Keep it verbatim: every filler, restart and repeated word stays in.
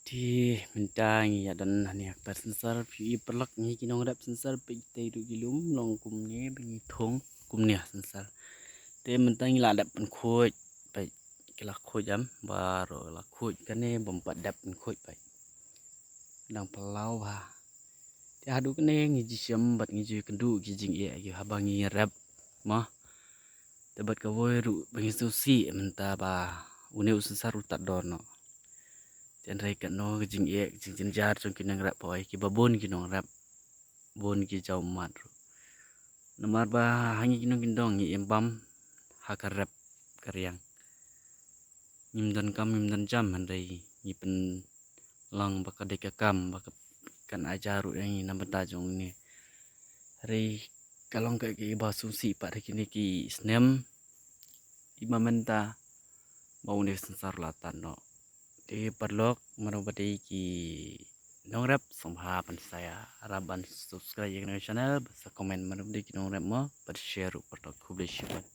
Te mynta ngi ïa don hangne ha kper synsar, phi i paralok ngi ki nongrep synsar, peit tei ruh ki lum long kumne ba ngi thung kumne ha synsar. Te mynta ngi la dep pynkhuid, peit ki la khuid em, baroh la khuid kane bym pat dep pynkhuid peit. Dang phyllaw bha. Te haduh kane ngi ju shem bad ngi ju kynduh ki jingeh ki haba ngi rep mo. Te bad kawei ruh ba ngi sngewsih mynta ba une u synsar u tad dor noh. Te hynrei katno ka jingeh ka jingjynjar jong ki nongrep hooid kiba bun ki nongrep, bun ki jaw ummat ruh. Namar ba ha ngi ki nongkyndong ngi im bam ha ka rep ka riang. Ngim don kam ngim don jam hynrei ngi pynlong ba ka dei ka kam ba ka, kan ajar ruh ïa ngi na bynta jong une. Hynrei ka long ka, kaba sngewsih pat ha kine ki snem. Iba mynta ba une u synsar la tan noh. Te paralok mano ba dei ki nongrep sngewbha ban sa ïarap ban subscribe ïa kane ka channel, ban sa comment mano ba dei ki nongrep mo, ban share ruh paralok. Khublei shibun.